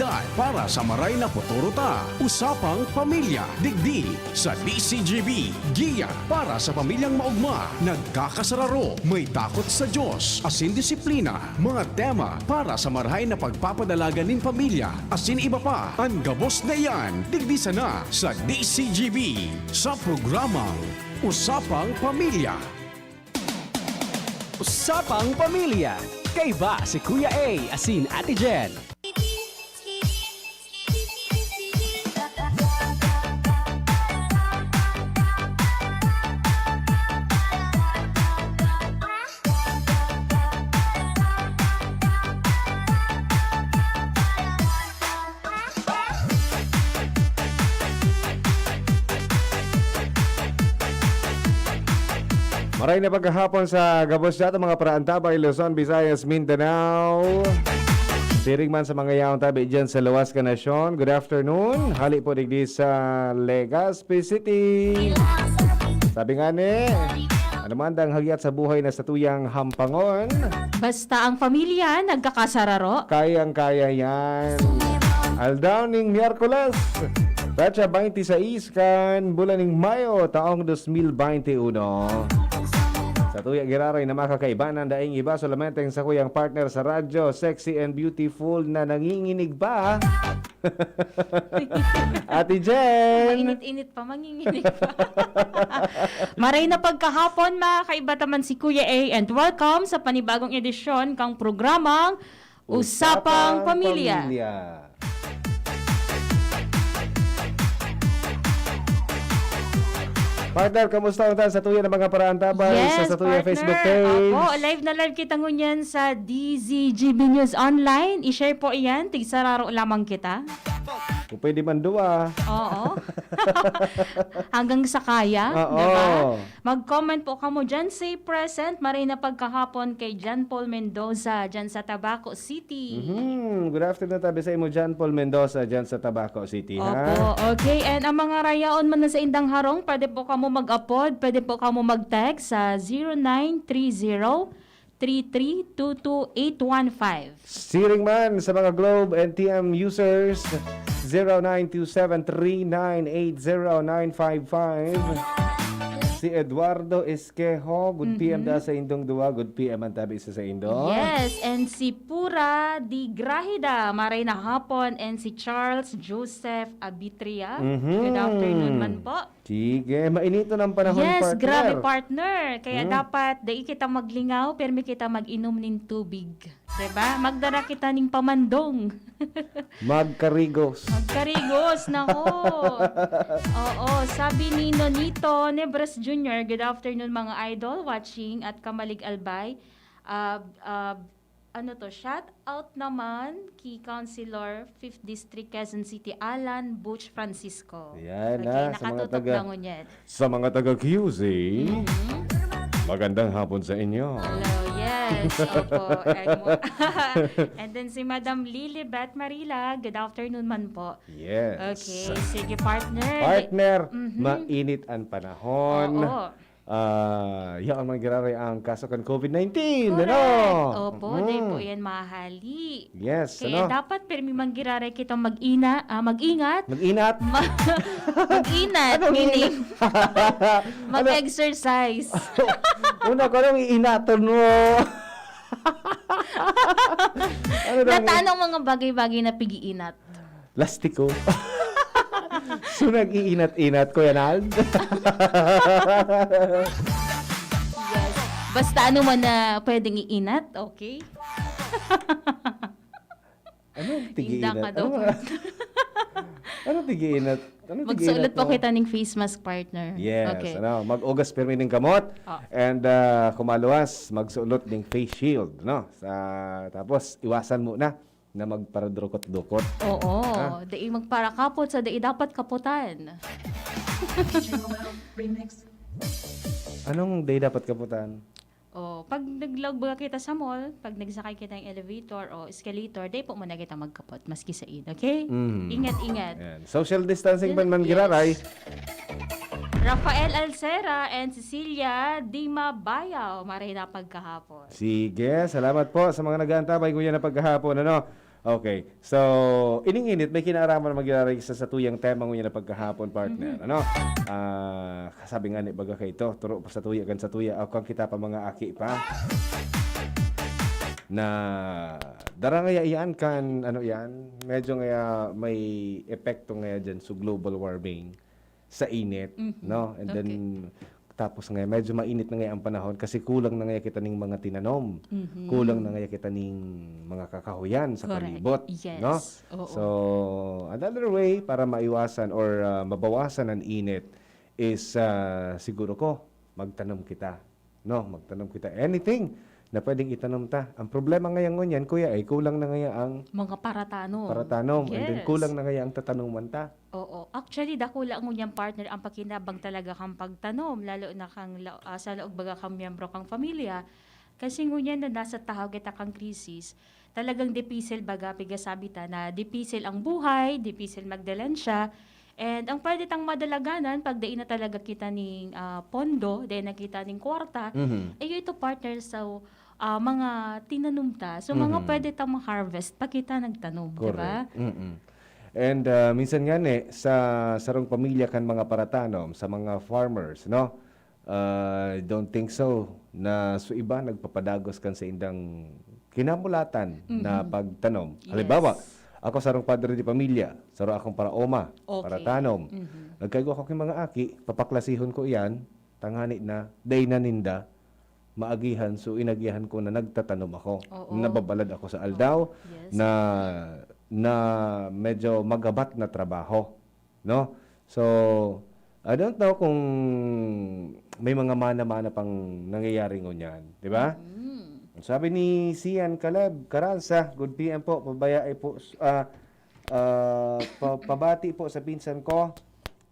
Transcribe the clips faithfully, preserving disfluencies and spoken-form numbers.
Para sa maray na futuro ta, Usapang Pamilya, digdi sa D C G B. Giya para sa pamilyang maogma, nagkakasararo, may takot sa Diyos, asin disiplina. Mga tema para sa marahay na pagpapadalagan nin pamilya, asin iba pa. An gabos na iyan, digdi sana sa D C G B, sa programang Usapang Pamilya. Usapang Pamilya. Kaiba si Kuya A asin Ate Jen. Maray na pagkahapon sa gabos dato, mga paraantabay, Luzon, Visayas, Mindanao. Siring man sa mga yaon tabi dyan sa luwas ka nasyon. Good afternoon. Hali po digdi sa Legazpi City. Sabi nga ni, ano man dang hagyat sa buhay na satuyang hampangon. Basta ang pamilya nagkakasararo. Kayang-kaya yan. Aldaw ning Miyerkules, petsa twenty-sais kan bulan ning Mayo, taong dos mil bente uno. Sa tuya giraray na makakaibanan, daing iba, solamente ang sakuyang partner sa radyo, sexy and beautiful na nanginginig pa. Ate Jen! Mainit-init pa, manginginig pa. Maray na pagkahapon, mga kaiba ta man si Kuya A, and welcome sa panibagong edisyon kang programang Usapang Pamilya. Partner, kamusta unta sa tuya ng mga paraantabay sa, Yes, sa tuya partner. Facebook page? Opo, live na live kita ngunyan sa D Z G B News Online. I-share po iyan, tigsararo lamang kita. Kung pwede man duwa. Oo. Hanggang sa kaya, Oo. di ba? Mag-comment po kamo dyan. Say present, maray na pagkahapon kay John Paul Mendoza dyan sa Tabaco City. Mhm. Good afternoon, tabi sa imo, John Paul Mendoza, dyan sa Tabaco City, ha? Opo. Okay, and ang mga rayaon man na sa indang harong, pwede po kamo mag-apod, pwede po kamo mag-text sa zero nine three zero three three two two eight one five. Siring man sa mga Globe and T M users, zero nine two seven three nine eight zero nine five five. Si Eduardo Esquejo, good P M Mhm. da sa indong duwa, good P M ang tabi sa, sa indo. Yes, and si Pura di Grahida, maray na hapon, and si Charles Joseph Abitria. Mhm. Good afternoon man po. Sige, mainito ng panahon, Yes, partner. grabe, partner. Kaya Hmm. dapat dai kita maglingaw, permi kita mag-inom nin tubig. Diba? Magdara kita ning pamandong. Magkarigos. Magkarigos, nako. Oo, sabi ni Nonito Nebres Junior, "Good afternoon, mga idol, watching at Kamalig Albay." Ah, ah, ano to? Shout out naman ki Councilor, fifth District, Quezon City, Alan Butch Francisco. Yan, Okay, ah, sa mga nakatutok taga, na ngunyan. sa mga taga Q Z, Mhm. magandang hapon sa inyo. Hello, yes. Opo. And mo-, and then si Madam Lilibet Marila, good afternoon man po. Yes. Okay, sige, partner. Partner, Mhm. mainit ang panahon. Oo. Ah, yaon man giraray ang kaso kan COVID nineteen, Correct. ano? Opo, Mm. dai po yan mahali. Yes, Kaya ano? dapat pirmi man giraray kita mag-ina-, ah, mag-ingat. Mag-inat? Ma-, mag-inat, Anong meaning, inat? Ano? mag-exercise. Una ko, anong iinaton mo? Ano daw Nata, yun? anong mga bagay-bagay na pig-iinat? Lastiko. So, nag-iinat-inat, Kuya Nald? Yes. Basta ano man na pwedeng iinat, okay? Anong Inda tigi-inat? ka daw, Ano nga? partner. Anong tigi-inat? Anong Magsuot tigi-inat po mo? kita ning face mask, partner. Yes, Okay. ano, mag-ugas pirmi ning kamot. Oh. And, ah, kumaluwas, magsuot ning face shield, no? Sa, tapos, iwasan muna na magparadurukot-dukot. Oo, Ha? dai magparakapot sa dai dapat kaputan. Anong dai dapat kaputan? Oh, pag naglaog baga kita sa mall, pag nagsakay kita ng elevator o escalator, dai po muna kita magkapot, maski sain, okay? Mm. Ingat-ingat. Ayan. Social distancing Yun, man, man yes. giraray. Rafael Alcera and Cecilia Dima Bayaw, maray na pagkahapon. Sige, salamat po sa mga nag-aantabay, kuya, na pagkahapon, ano? Okay. So, ining init, may kinaaraman na magiraray sa satuyang tema ngunyan na pagkahapon, partner. Mhm. Ano? Ah, kasabi nga ni baga kay ito, turo pa sa tuya, kan sa tuya, ako ang kita pa mga aki pa. Na, dara ngaya iyan kan, ano yan, medyo ngaya may epekto ngaya dyan sa global warming, sa init, Mhm. no? And then, Okay. tapos ngaya, medyo mainit na ngaya ang panahon kasi kulang na ngaya kita ning mga tinanom. Mhm. Kulang na ngaya kita ning mga kakahuyan sa Correct. palibot, Yes. no? Oo. So, another way para maiwasan or, ah, mabawasan ang init is, ah, siguro ko, magtanom kita. No, magtanom kita. Anything na pwedeng itanom ta. Ang problema ngayon ngunyan, kuya, ay kulang na ngaya ang Mga paratanom. paratanom. And then Yes. kulang na ngaya ang tatanuman ta. Oo. Actually, dakula ngunyan, partner, ang pakinabang talaga kang pagtanom, lalo na kang la-, ah, sa laog baga kang miyembro kang pamilya. Kasi ngunyan na nasa tahaw kita kang krisis, talagang dipisil baga, pigasabi ta na dipisil ang buhay, dipisil magdalansya. And ang pwede tang madalaganan pag dai na talaga kita ning, ah, pondo, dai na kita ning kwarta, Mhm. iyo ito, partner, sa, ah, mga tinanom ta. So, mga Mhm. pwede tang ma-harvest pag kita nagtanom, di ba? Correct. Mm-mm. And, ah, minsan nga ni, sa sarong pamilya kan mga paratanom, sa mga farmers, no? Ah, I don't think so na so iba nagpapadagos kan saindang kinamulatan na Mhm. pagtanom. Halimbawa, Yes. ako sarong padre de pamilya, saro akong paraoma, Okay. paratanom. Mhm. Nagkaigwa ako king mga aki, papaklasihon ko iyan, tanganing na, dai na ninda, maagihan, so inagihan ko na nagtatanom ako. Oo. Nababalad ako sa aldaw Yes. na, na medyo magabat na trabaho, no? So, I don't know kung may mga mana-mana pang nangyayari ngunyan, di ba? Mm. Sabi ni Sian Caleb Caranza, "Good P M po, pabayai po, ah, ah, pa-, pabati po sa pinsan ko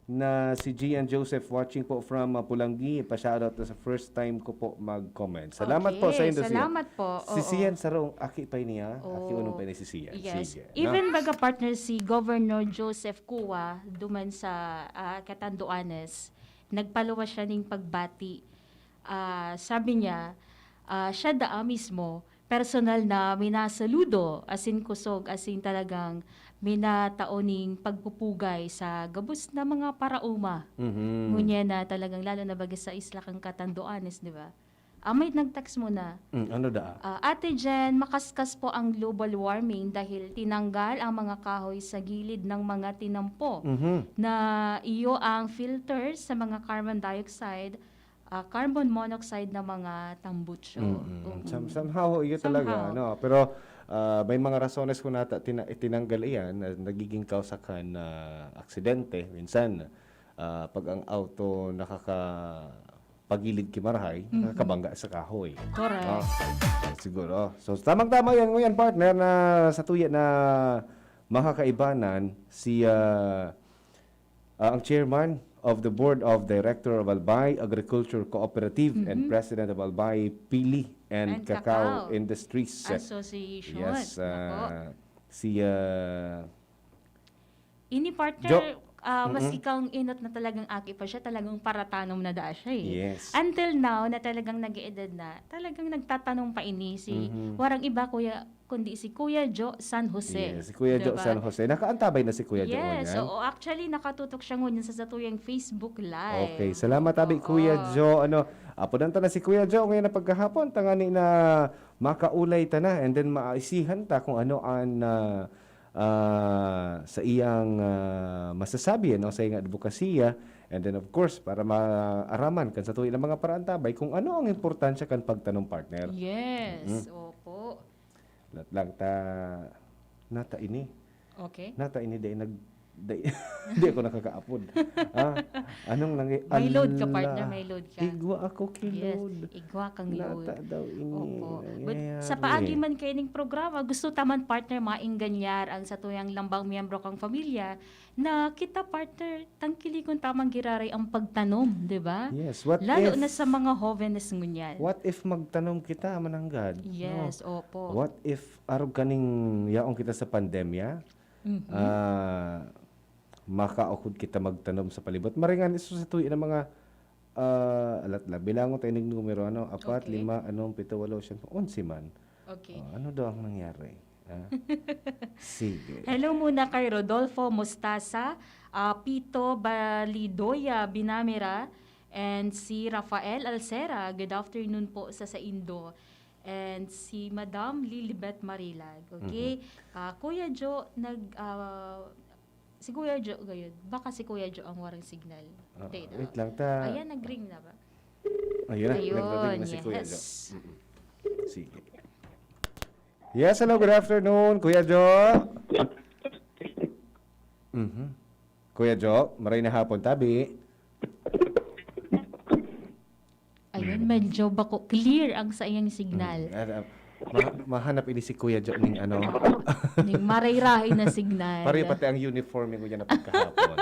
na si Gian Joseph, watching po from, ah, Pulanggi. Pa-shoutout na sa first time ko po mag-comment." Salamat po sa Okay, indo, Sian. salamat po. Si Oo. Sian sarong aki pa niya, aki Oo. unong pa ni si Sian. Yes. Sige, no? Even baga, partner, si Governor Joseph Cua, duman sa, ah, Catanduanes, nagpaluwas siya ning pagbati. Ah, sabi niya, ah, siya daa mismo, personal na minasaludo, asin kusog, asin talagang minatao ning pagpupugay sa gabos na mga paraoma. Mhm. Ngunyan na talagang lalo na baga sa isla kan Catanduanes, di ba? Ah, may nag-text muna. Mm, ano daa? Ah, "Ate Jen, makaskas po ang global warming dahil tinanggal ang mga kahoy sa gilid ng mga tinampo Mhm. na iyo ang filter sa mga carbon dioxide, ah, carbon monoxide na mga tambutso." Mm-mm. Oo. Some-, somehow, iyo talaga, Somehow. ano, pero, ah, may mga rasones kung nata-, tina-, itinanggal iyan na nagiging kausa kan, ah, aksidente. Minsan, ah, pag ang auto nakakapagilid ki marahay, Mhm. nakakabangga sa kahoy. Correct. Ah, siguro. So, tamang-tama yan, ngunyan, partner, na sa tuya na makakaibanan si, ah, ah, ang chairman of the board of director of Albay Agriculture Cooperative and Mhm. president of Albay Pili and And Cacao Cacao Industries. Association. Yes, Nako. ah, si, ah, Ini, partner, Jo-, ah, mm-mm. maski kang inot na talagang aki pa siya, talagang paratanom na daa siya, eh. Yes. Until now, na talagang nag-eedad na, talagang nagtatanom pa ini si, Mhm. warang iba, kuya, kundi si Kuya Jo San Jose. Yes, si Kuya Jo Diba? San Jose. Nakaantabay na si Kuya Jo Yes, ngunyan? oo. Actually, nakatutok siya ngunyan sa satuyang Facebook Live. Okay, salamat, abi, Oo. Kuya Jo. Ano, apodan ta na si Kuya Jo ngayon na pagkahapon, tangani na makaulay ta na, and then maisihan ta kung ano ang, ah, ah, sa iyang, ah, masasabi, ano, sa iyang adbokasiya, and then, of course, para maaraman kan sa tuwi ng mga paraantabay kung ano ang importansya kan pagtanom, partner. Yes, Mm. opo. Lat lang ta, nata ini. Okay. Nata ini, dai nag-, dai, di ako nakakaapod. Ah, anong nangy-, May load ka, ala, partner, may load ka. Igwa ako ki Yes, load. igwa kang load. Nata daw ini Opo. But sa nangyayari. paagi man kayo ning programa, gusto ta man, partner, mainganyar ang satuyang lambang miyembro kang pamilya na kita, partner, tangkilikon ta man giraray ang pagtanom, di ba? Yes, what Lalo if, na sa mga hovenes ngunyan. what if magtanom kita, mananggad? No? Yes, opo. What if arog kaning yaon kita sa pandemya? Mhm. Ah, makaukod kita magtanom sa palibot. Maringan iso sa tuyo ng mga, ah, alat la, bilangon tayo ng numero, ano, apat, Okay. lima, anom, pito, walo, siyam, onse man. Okay. Oh, ano daw ang nangyari? Ah. Sige. Hello muna kay Rodolfo Mostasa, ah, Pito Balidoya Binamera, and si Rafael Alcera. Good afternoon po sa saindo. And si Madam Lilibet Marilag. Okay? Mhm. Ah, Kuya Jo, nag, ah, si Kuya Jo, gayud. Baka si Kuya Jo ang warang signal. Oo, Update, wait ah. lang, ta- Ayan, nag-ring na ba? Ayun na, Ayun, nag-ring na si Kuya Jo. yes. Mm-mm. Sige. Yes, hello, good afternoon, Kuya Jo. Mhm. Kuya Jo, maray na hapon, tabi. Ayun, Mm. medyo bako, clear ang sa iyang signal. Mm. Ah, ah, ma-, mahanap ini si Kuya Jo ning ano. Ning marayrahay na signal. Pareho pati ang uniform ni Kuya na pagkahapon.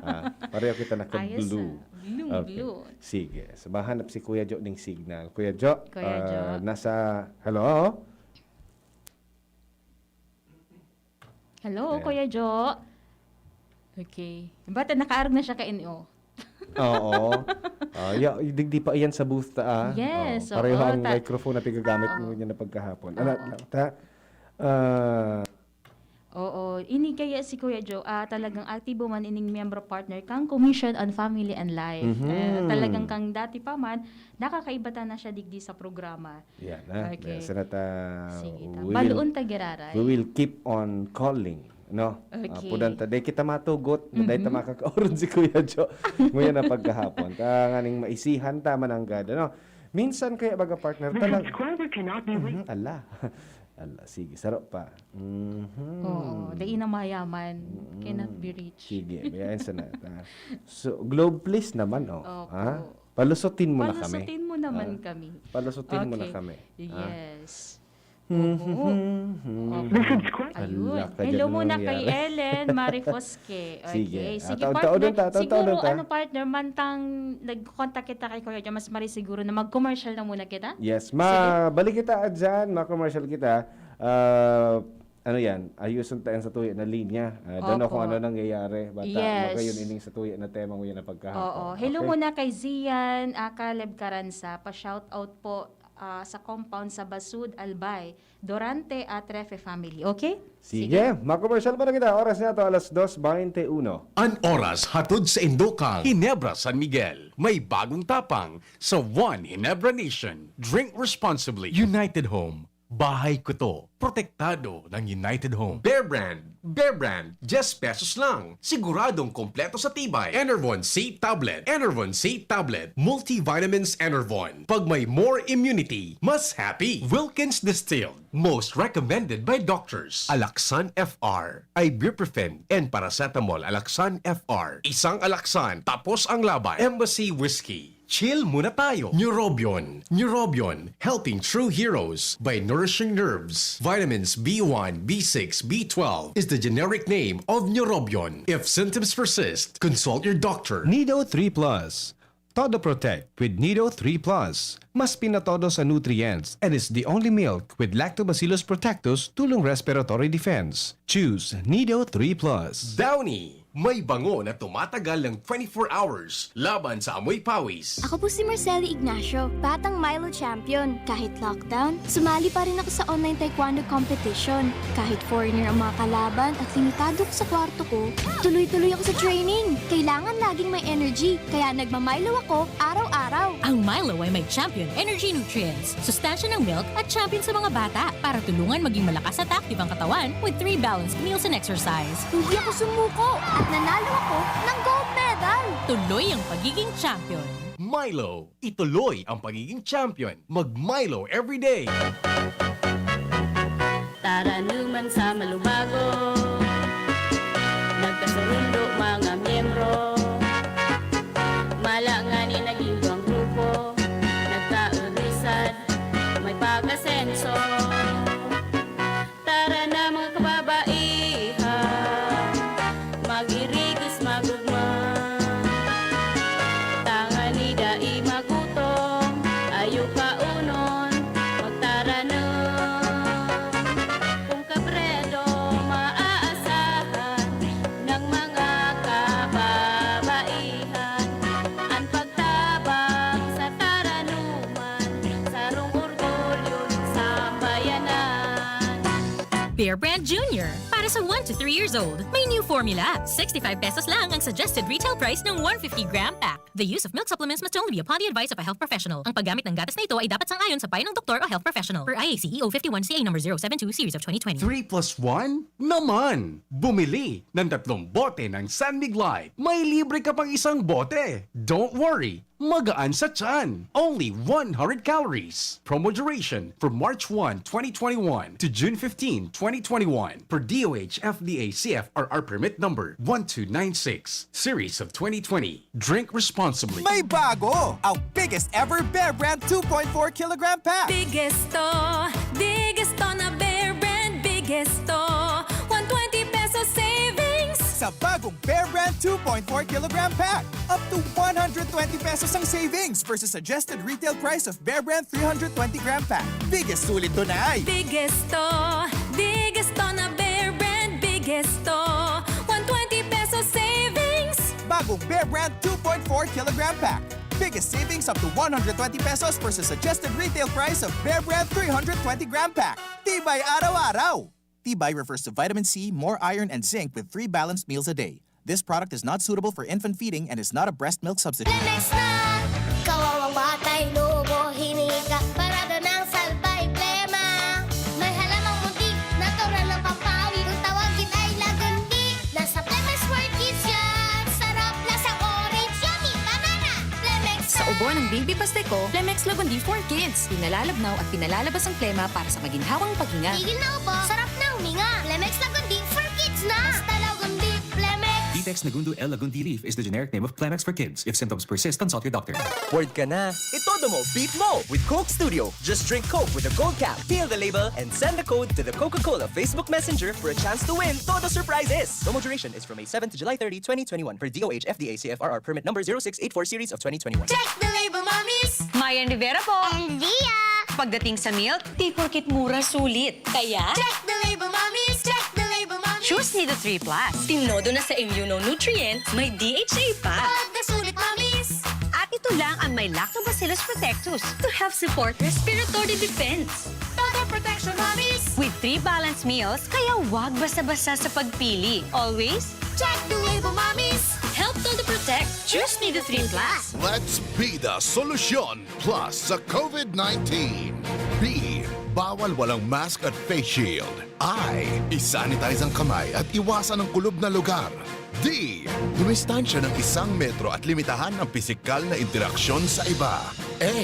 Ah, pareho kita naka-blue. Ayos, ah. Blue, Okay. blue. Sige. So, mahanap si Kuya Jo ning signal. Kuya Jo, Kuya ah, Jo. nasa, hello? Hello, Ayan. Kuya Jo. Okay. Bata, nakaarog na siya ka N O. Oo. Ah, ya, digdi pa iyan sa booth ta, ah. Yes, Oo. Pareho oo, ang ta- microphone na pigagamit Oo. mo niya na pagkahapon. Ano Oo. lang, ta? Ah. Oo. Ini kaya si Kuya Jo, ah, talagang aktibo man ining miyembro partner kang Commission on Family and Life. Mhm. Eh, talagang kang dati pa man, nakakaiba ta na siya digdi sa programa. Yan, ha? Okay. Basta na ta, Sige, ta. we Baloon will, ta giraray. we will keep on calling, no? Ah, Okay. pudan ta, dai kita matugot, na dai ta Mhm. makakaoron si Kuya Jo. Nguyan na pagkahapon. Ta nganing maisihan ta man anggad, ano? Minsan kaya baga, partner, The talag-, subscriber cannot be reached. Mhm, ala. Ala, sige, saro pa. Mhm. Oo, dai na mayaman. Mm. Cannot be reached. Sige, bayaan sa na. Ta. So, Globe, please naman, oh. Opo. Ha? Palusutin mo na kami. Palusutin mo naman Ah, kami. palusutin mo na Okay. kami. Ah. Yes. Mhm. Oo. Mhm. Opo. Ayun. Ala, ka Hello dyan muna kay nangyari. Ellen Marifosque. Sige. Okay. Ah, Sige, taon-taon partner. dun ta, taon-taon Siguro, dun ta. ano, partner, mantang nag-contact kita kay Kuya Jo, mas mari siguro na mag-commercial na muna kita. Yes, Sige. ma-, balik kita dyan, ma-commercial kita. Ah, ano yan, ayuson ta yan sa tuya na linya. Ah, dano Opo. kung ano nangyayari. Bata, Yes. magayon ining sa tuya na tema mo yan na pagkahapon. Oo. Hello Okay? muna kay Zian, ah, Caleb Caranza. Pa-shoutout po, ah, sa compound sa Basud, Albay, Dorante at Refe family. Okay? Sige, Sige. ma-commercial pa na kita. Oras na to, alas dos baynte uno. An oras hatod sa Indokang Ginebra San Miguel. May bagong tapang sa One Ginebra Nation. Drink responsibly. United Home. Bahay ko to. Protektado ng United Home. Bear Brand. Bear Brand. Diyes pesos lang. Siguradong kompleto sa tibay. Enervon C Tablet. Enervon C Tablet. Multivitamins Enervon. Pag may more immunity, mas happy. Wilkins Distilled. Most recommended by doctors. Alaxan F R. Ibuprofen and paracetamol Alaxan F R. Isang Alaxan, tapos ang laban. Embassy Whiskey. Chill muna tayo. Neurobion. Neurobion, helping true heroes by nourishing nerves. Vitamins B one, B six, B twelve is the generic name of Neurobion. If symptoms persist, consult your doctor. Nido three plus. Todo Protect with Nido three plus. Mas pinatodo sa nutrients and is the only milk with Lactobacillus protectus tulong respiratory defense. Choose Nido three plus. Downy. May bango na tumatagal ng twenty-four hours laban sa amoy pawis. Ako po si Marcelo Ignacio, batang Milo champion. Kahit lockdown, sumali pa rin ako sa online taekwondo competition. Kahit foreigner ang mga kalaban at limitado ko sa kwarto ko, tuloy-tuloy ako sa training. Kailangan laging may energy, kaya nagma-Milo ako araw-araw. Ang Milo ay may Champion Energy Nutrients, sustansya ng milk at champion sa mga bata para tulungan maging malakas at active ang katawan with three balanced meals and exercise. Hindi ako sumuko at nanalo ako ng gold medal. Tuloy ang pagiging champion. Milo, ituloy ang pagiging champion. Mag-Milo everyday. Taranuman sa Malubago, nagkasurundo mga miyembro. Mala ngani naging duwang grupo, nagkaurisan, may pag-asenso. Tara na, mga kababaihan, mag-irigos, mag-ugma. Tangani dai magutom, ayo kaunon, magtaranom. Kung kabredo, Bear Brand Junior. Para sa one to three years old, may new formula. Sixty-five pesos lang ang suggested retail price ng one fifty gram pack. The use of milk supplements must only be upon the advice of a health professional. Ang paggamit ng gatas na ito ay dapat sang-ayon sa payo ng doktor o health professional. Per I A C E O fifty-one C A number zero seven two series of twenty twenty. Three plus one naman! Bumili ng tatlong bote ng San Mig Light. May libre ka pang isang bote. Don't worry! Magaan sa tiyan. Only one hundred calories. Promo duration from March one, twenty twenty-one to June fifteen, twenty twenty-one. Per D O H F D A C F R R permit number one two nine six, series of twenty twenty. Drink responsibly. May bago! Ang biggest ever Bear Brand two point four kilogram pack! Biggest to, biggest to na Bear Brand, biggest to. one twenty pesos savings! Sa bagong Bear Brand two point four kilogram pack, up to one hundred twenty pesos ang savings versus suggested retail price of Bear Brand three hundred twenty gram pack. Biggest sulit to na ay! Biggest to, biggest to na Bear Brand, biggest to. one twenty pesos savings! Bagong Bear Brand two point four kilogram pack. Biggest savings up to one hundred twenty pesos versus suggested retail price of Bear Brand three hundred twenty gram pack. Tibay araw-araw! Tibay refers to vitamin C, more iron, and zinc with three balanced meals a day. This product is not suitable for infant feeding and is not a breast milk substitute. Lemex na! Kawawang bata, inuubo, hinika, parada ng salbay, plema. May halamang muntik, natural ng pampawi. Kung tawagin ay lagundi, nasa Lemex for Kids yan. Sarap, lasang orange, yummy, banana. Lemex Sa ubo ng baby Pasteco, Lemex Lagundi for Kids. Pinalalabnaw at pinalalabas ang plema para sa maginhawang paghinga. Tigil na ubo, sarap na huminga. Lemex Lagundi for Kids na. Basta Lagundi, Lemex. Ditex Nagundo L Lagundi Leaf is the generic name of Clemex for kids. If symptoms persist, consult your doctor. Bored ka na? Itodo mo, beat mo with Coke Studio. Just drink Coke with a gold cap, peel the label, and send the code to the Coca-Cola Facebook Messenger for a chance to win Todo Surprises. Promo duration is from May seven to July thirty, twenty twenty-one per D O H F D A C F R R permit number zero six eight four series of twenty twenty-one. Check the label, mommies! Mayan Rivera po! And Lia! Pagdating sa milk, di porkit mura sulit. Kaya, Check the label, mommies! Check the label, mommies! Choose Nido three plus. Tinodo na sa immunonutrient, may D H A pa. Pagkasulit, mommies! At ito lang ang may Lactobacillus protectus to help support respiratory defense. Todo protection, mommies! With three balanced meals, kaya wag basta-basta sa pagpili. Always, Check the label, mommies! Help Todo Protect. Choose Nido three plus. Let's be the solution plus sa COVID nineteen. B, bawal walang mask at face shield. I, isanitize ang kamay at iwasan ang kulob na lugar. D, dumistansya ng isang metro at limitahan ang pisikal na interaksyon sa iba. A,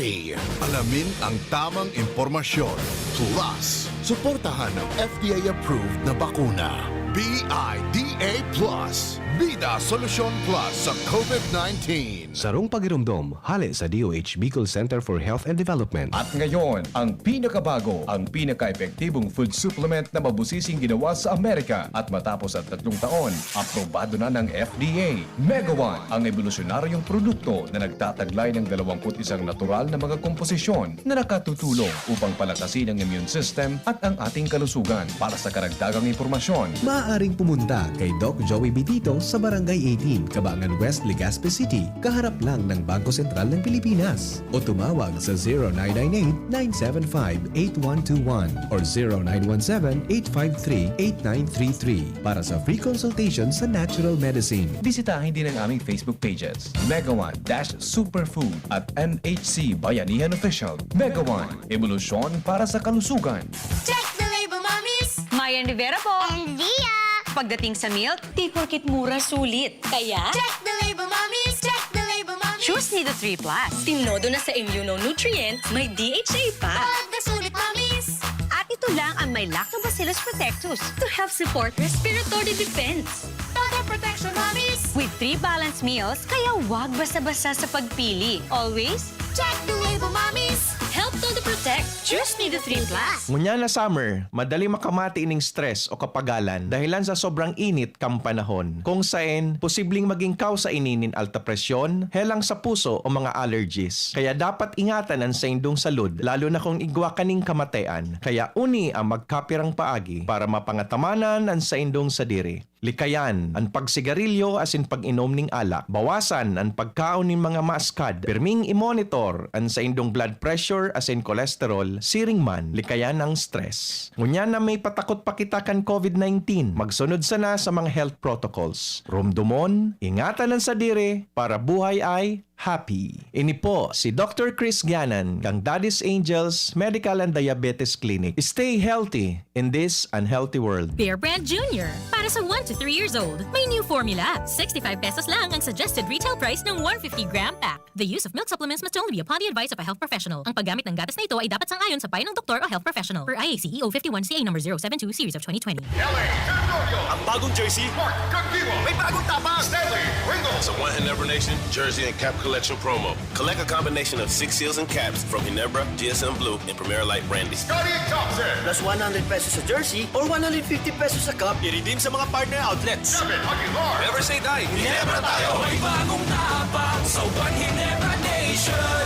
alamin ang tamang impormasyon. Plus, suportahan ang F D A approved na bakuna. B I D A plus. Bida Solusyon Plus sa COVID nineteen. Sarong pagiromdom, hale sa D O H Bicol Center for Health and Development. At ngayon, ang pinakabago, ang pinaka-epektibong food supplement na mabusising ginawa sa Amerika at matapos ang tatlong taon, aprobado na ng F D A. Megawan, ang ebolusyonaryong produkto na nagtataglay ng dalawampu't isang natural na mga komposisyon na nakatutulong upang palakasin ang immune system at ang ating kalusugan. Para sa karagdagang impormasyon, Maaaring pumunta kay Doc Joey Bitito sa Barangay eighteen, Cabangan West, Legazpi City, kaharap lang ng Bangko Sentral ng Pilipinas. O tumawag sa zero nine nine eight, nine seven five, eight one two one or zero nine one seven, eight five three, eight nine three three para sa free consultation sa natural medicine. Bisitahin din ang aming Facebook pages, Megawan dash Superfood at N H C Bayanihan Official. Megawan, ebolusyon para sa kalusugan. Check the label, mommies! Mayan Rivera po! And Lia! Pagdating sa milk, di porkit mura sulit. Kaya, Check the label, mommies! Check the label, mommies! Choose Nido three plus. Tinodo na sa immunonutrient, may D H A pa. Pagkasulit, mommies! At ito lang ang may Lactobacillus protectus to help support respiratory defense. Todo protection, mommies! With three balanced meals, kaya wag basta-basta sa pagpili. Always, Check the label, mommies! Help Todo Protect. Choose Nido three plus. Ngunyan na summer, madali makamati ning stress o kapagalan dahilan sa sobrang init kan panahon, kung saen posibleng maging kausa ini nin alta presyon, helang sa puso o mga allergies. Kaya dapat ingatan an saindong salud, lalo na kung igwa kaning kamatean. Kaya uni ang magkapirang paagi para mapangatamanan an saindong sadiri. Likayan an pagsigarilyo asin pag-inom nin alak. Bawasan an pagkaon nin mga maaskad. Pirming i-monitor an saindong blood pressure asin cholesterol siring man, likayan ang stress. Ngunyan na may patakot pa kita kan COVID nineteen, magsunod sana sa mga health protocols. Rumdomon, ingatan an sadiri, para buhay ay happy. Ini po si Doctor Chris Ganan, kang Daddy's Angels Medical and Diabetes Clinic. Stay healthy in this unhealthy world. Bear Brand Junior. Para sa one to three years old, may new formula. Sixty-five pesos lang ang suggested retail price ng one fifty gram pack. The use of milk supplements must only be upon the advice of a health professional. Ang paggamit ng gatas na ito ay dapat sang-ayon sa payo ng doktor o health professional. Per I A C E O fifty-one C A number zero seven two series of twenty twenty. L A Territorio. Ang bagong jersey, Mark Cagdiwa. May bagong tapang. Stanley Ringo. Sa One Ginebra Nation Jersey and Cap Collection Promo. Collect a combination of six seals and caps from Ginebra, G S M Blue, and Premier Light Brandy. Scottie Thompson. Plus one hundred pesos sa jersey or one hundred fifty pesos sa cup. I-redeem sa mga partner outlets. David Aguilar. Never say die. Ginebra tayo. May bagong tapang sa One Ginebra Nation.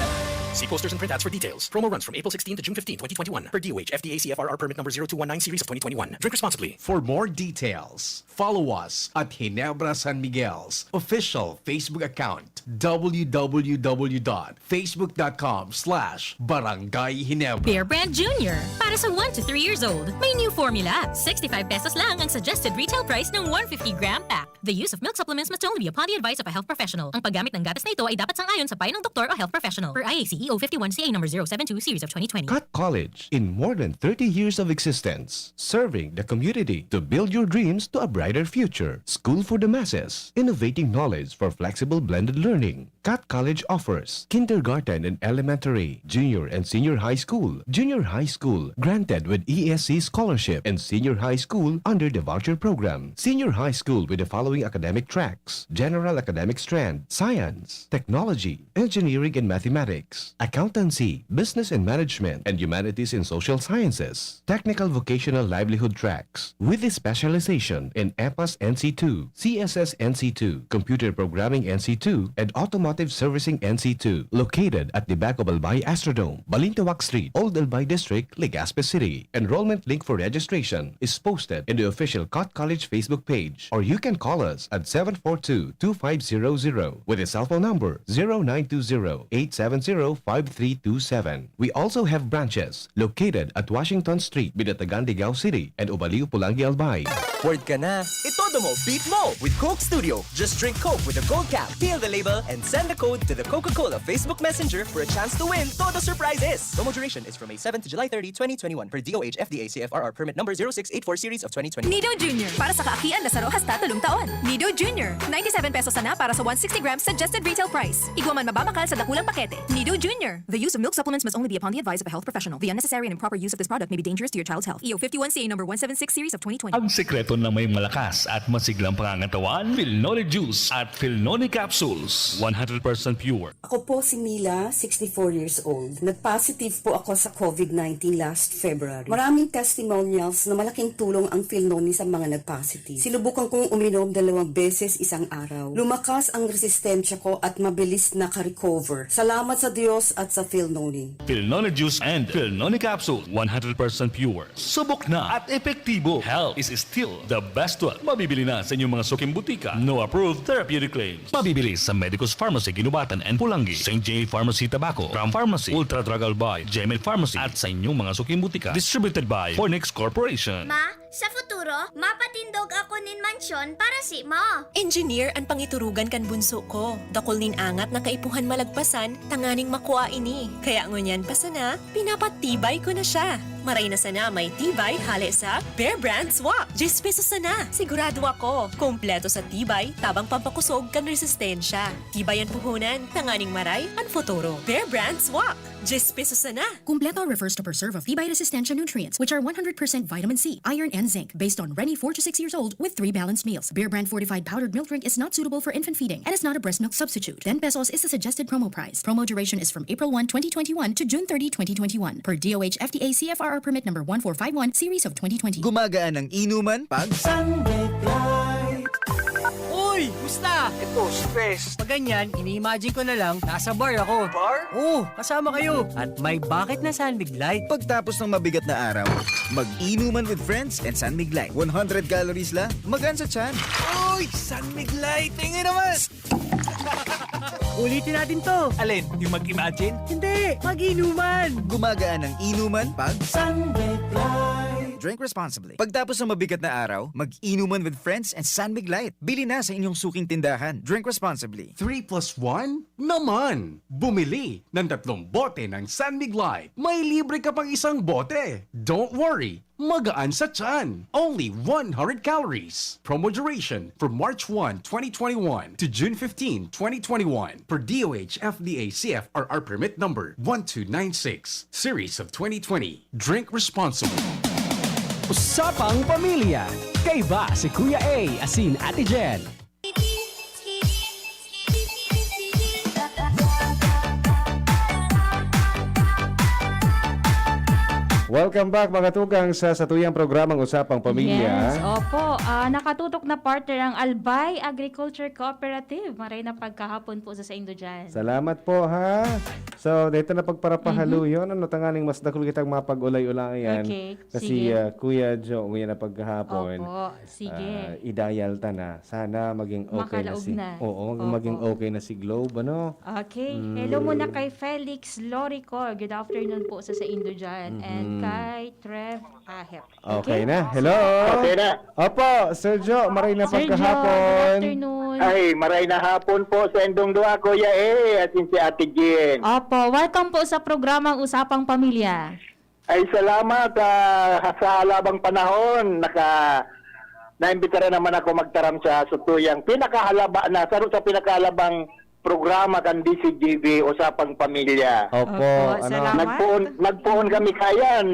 See posters and printouts for details. Promo runs from April sixteen to June fifteen, twenty twenty-one. Per D O H, F D A C F R R permit number zero two one nine series of twenty twenty-one. Drink responsibly. For more details, follow us at Ginebra San Miguel's official Facebook account, w w w dot facebook dot com slash barangay ginebra. Bear Brand Junior. Para sa one to three years old, may new formula. Sixty-five pesos lang ang suggested retail price ng one fifty gram pack. The use of milk supplements must only be upon the advice of a health professional. Ang paggamit ng gatas na ito ay dapat sang-ayon sa payo ng doktor o health professional. Per I A C E O fifty-one C A number zero seven two series of twenty twenty. Cut College, in more than thirty years of existence, serving the community to build your dreams to a brighter future. School for the masses, innovating knowledge for flexible blended learning. Cut College offers kindergarten and elementary, junior and senior high school, junior high school granted with E S C scholarship, and senior high school under the voucher program. Senior high school with the following academic tracks: general academic strand, science, technology, engineering and mathematics, accountancy, business and management, and humanities and social sciences. Technical vocational livelihood tracks with a specialization in EPAS N C two, C S S N C two, computer programming N C two, and automotive servicing N C two. Located at the back of Albay Astrodome, Balintawak Street, Old Albay District, Legazpi City. Enrollment link for registration is posted in the official Cut College Facebook page, or you can call us at seven four two, two five zero zero with a cell phone number zero nine two zero, eight seven zero, five three two seven. We also have branches located at Washington Street, Binatagan, Digao City, and Ubaliw, Polangui, Albay. Word ka na, itodo mo, beat mo with Coke Studio. Just drink Coke with a gold cap, peel the label, and send the code to the Coca-Cola Facebook Messenger for a chance to win Todo Surprises. Promo duration is from May seven to July thirty, twenty twenty-one, per D O H F D A C F R R permit number zero six eight four series of twenty twenty. Nido Junior, para sa kaakian na saro hasta tolong taon. Nido Junior, ninety-seven pesos sana para sa one sixty grams suggested retail price. Igwa man mababakal sa dakulang pakete. Nido Junior. The use of milk supplements must only be upon the advice of a health professional. The unnecessary and improper use of this product may be dangerous to your child's health. E O fifty-one C A number one seven six series of twenty twenty. Ang sekreto ng may malakas at masiglang pangangatawan, Filnoni Juice at Filnoni Capsules, one hundred percent pure. Ako po si Mila, sixty-four years old. Nag-positive po ako sa COVID nineteen last February. Maraming testimonials na malaking tulong ang Filnoni sa mga nag-positive. Sinubukan kong uminom dalawang beses isang araw. Lumakas ang resistensya ko at mabilis naka-recover. Salamat sa Diyos at sa Filnoni. Filnoni Juice and Filnoni Capsule, one hundred percent pure. Subok na at epektibo. Health is still the best wealth. Mabibili na sa inyong mga suking butika. No approved therapeutic claims. Mabibili sa Medicus Pharmacy, Guinobatan and Polangui, Saint J Pharmacy, Tabaco, Ram Pharmacy, Ultra Drug Albay, Gemed Pharmacy, at sa inyong mga suking butika. Distributed by Fornix Corporation. Ma, sa futuro, mapatindog ako nin mansyon para simo. Engineer an pangiturugan kan bunso ko. Dakul nin angat na kaipuhan malagpasan tanganing makua ini. Kaya ngunyan pa sana, pinapatibay ko na siya. Maray na sana may tibay hale sa Bear Brand Swak. Diyes pesos sana. Sigurado ako, kompleto sa tibay, tabang pampakosog kan resistensya. Tibay an puhunan, tanganing maray an futuro. Bear Brand Swak. Diyes pesos sana. Kumpleto refers to preserve of tibay resistensya nutrients, which are one hundred percent vitamin C, iron, and zinc, based on Reni four to six years old with three balanced meals. Bear Brand fortified powdered milk drink is not suitable for infant feeding and is not a breast milk substitute. Ten pesos is the suggested promo price. Promo duration is from April one, twenty twenty-one to June thirty, twenty twenty-one, per D O H F D A C F R R permit number one four five one, series of twenty twenty. Gumagaan ang inuman pag Sunday Fly. Uy! Musta? Ito, stress. Pag ganyan, ini-imagine ko na lang, nasa bar ako. Bar? Oo, kasama kayo. At may bakit na San Mig Light. Pagtapos ng mabigat na araw, mag-inuman with friends and San Mig Light. One hundred calories lang, magaan sa tiyan. Uy! San Mig Light! Tingin naman! Ulitin natin to. Alin? Yung mag-imagine? Hindi! Mag-inuman! Gumagaan ang inuman pag Sunlight. Drink responsibly. Pagtapos ng mabigat na araw, mag-inuman with friends and San Mig Light. Bili na sa inyong suking tindahan. Drink responsibly. Three plus one naman! Bumili ng tatlong bote ng San Mig Light. May libre ka pang isang bote. Don't worry! Magaan sa tiyan. Only one hundred calories. Promo duration from March one, twenty twenty-one to June fifteen, twenty twenty-one. Per D O H F D A C F R R permit number one two nine six, series of twenty twenty. Drink responsibly. Usapang Pamilya, kaiba si Kuya A asin Ate Jen. Welcome back, mga tugang, sa satuyang programang Usapang Pamilya. Yes, opo. Ah, nakatutok na partner ang Albay Agriculture Cooperative. Maray na pagkahapon po sa saindo dyan. Salamat po, ha. So, dito na pagparapahaluyon, ano, tanganing mas dakul kitang mapag-ulay-ulayan. Okay, Kasi, sige. ah, Kuya Jo, nguya na pagkahapon. Opo, sige. Ah, i-dial ta na. Sana maging okay na Makalaog si na. Oo, Opo. maging okay na si Globe, ano? Okay. Mm. Hello muna kay Felix Lorico. Good afternoon po sa saindo dyan. And Mhm. kay Trev Ahep. Okay Okay? na. Hello? Okay na. Opo, Sir Jo, maray na Sir Jo, pagkahapon. good afternoon. Ay, maray na hapon po sa indong duwa, Kuya A, at si Ate Jean. Opo, welcome po sa programang Usapang Pamilya. Ay, salamat, ah, sa halabang panahon. Naka-, naimbitaran naman ako magtaram sa satuyang pinakahalaba na, saro sa pinakahalabang programa kan D C G B, Usapang Pamilya. Opo, Opo, ano? salamat. Nagpoon, nagpoon kami kayan.